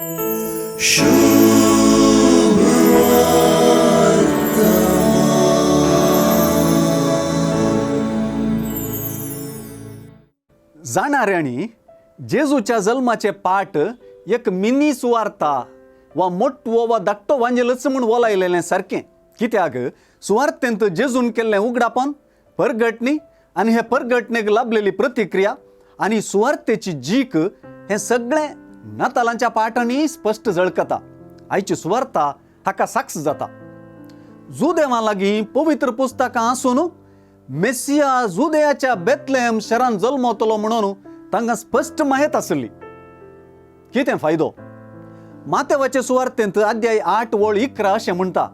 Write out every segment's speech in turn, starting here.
जाणाऱ्यांनी जेजूच्या जल्माचे पाठ एक मिनी सुवार्ता वा मोटवो वा धाकटो वांजेलच म्हूण वोलायलेलें सारकें. कित्याक सुवार्तेंत जेजून केल्लें उगडापण, परगटणी आनी हे परगटणेक लाभलेली प्रतिक्रिया आनी सुवार्तेची जीक हें सगळें नातालांच्या पाठांनी स्पश्ट झळकता. आयची सुवार्ता हाका साक्ष जाता. जुदेवा लागीं पवित्र पुस्तकां आसून मेसिया जुदयाच्या बेतलेम शहरान जल्मतलो म्हणून तांकां स्पश्ट माहित आसली. कितें फायदो? मातेवाचे सुवार्तेंत अध्याय 8 ओळ 11 अशें म्हणटा,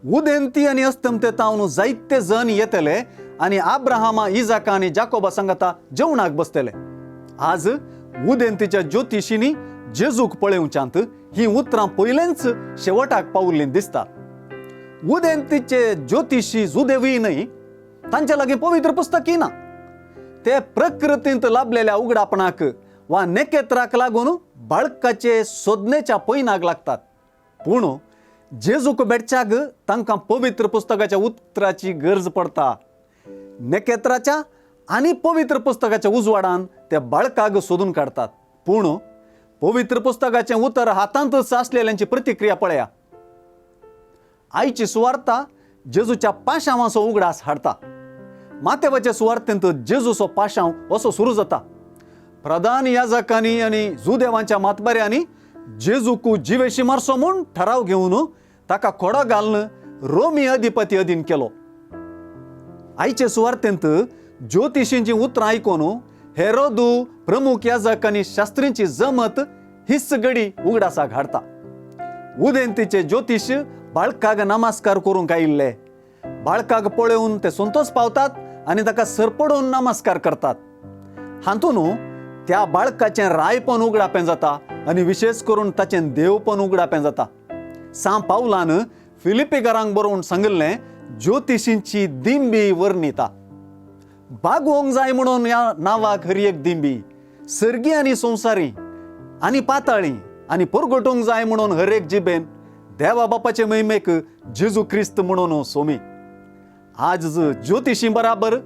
उदेंती आनी अस्तमते तावन जायते जण येतले आनी आब्राहामा, इजाका आनी जाकोबा सांगाता जेवणाक बसतले. आज उदेंतीच्या ज्योतिशींनी जेजूक पळोवच्यांत ही उतरां पयलेंच शेवटाक पावल्लीं दिसता. उदेंतीचे ज्योतिशी जुदेवूय न्हय, तांचे लागीं पवित्र पुस्तकय ना. ते प्रकृतींत लाभलेल्या उगडापणाक वा नेकेत्राक लागून बाळकाचे सोदनेच्या पयनाक लागतात. पूण जेजूक भेटच्याक तांकां पवित्र पुस्तकाच्या उतराची गरज पडटा. नेकेत्राच्या आनी पवित्र पुस्तकाच्या उजवाडान ते बाळकाक सोदून काडटात. पूण पवित्र पुस्तकाचें उतर हातांतच आसलेल्यांची प्रतिक्रिया पळया. आयची सुवार्ता जेजूच्या पाशांवाचो उगडास हाडटा. मातेवाच्या सुवार्तेंत जेजूचो पाशांव असो सुरू जाता. प्रधान याजकांनी आनी जुदेवांच्या मातबाऱ्यांनी जेजूक जिवेशी मारचो म्हूण ठराव घेवन ताका खोडो घालून रोमी अधिपती अधीन केलो. आयचे सुवार्तेंत ज्योतिशींची उतरां आयकून हेरोदू, प्रमुख याजक आनी शास्त्रींची जमत हीच गडी उगडासाक हाडटा. उदेंतीचे ज्योतिश बाळकाक नमस्कार करूंक आयिल्ले. बाळकाक पळोवन ते संतोष पावतात आनी ताका सरपडून नमस्कार करतात. हातून त्या बाळकाचें रायपण उगडापें जाता आनी विशेश करून ताचें देवपण उगडापें जाता. सां पावलान फिलिपेकारांक बरोवन सांगिल्लें ज्योतिशींची दिंबी वर्णिता. बागोवंक जाय म्हणून ह्या नांवाक हर एक दिंबी, सर्गी आनी संवसारी आनी पाताळी, आनी परगटूंक जाय म्हणून हर एक जिबेन देवा बापाचे महिमेक जेजू क्रिस्त म्हणून सोमी. आज ज्योतिशी बराबर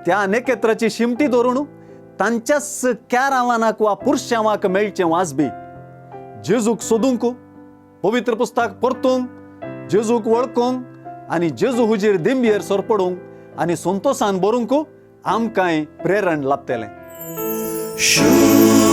त्या नेकेत्राची शिमटी धरून तांच्याच कॅरावानाक वा पुरशांवाक मेळचें वाजबी जेजूक सोदूंक, पवित्र पुस्तक परतूंक, जेजूक वळखूंक आनी जेजू हुजीर दिंबयेर सरपडूंक आनी संतोशान भरूंक आमकांय प्रेरण लाभतलें. शुभ.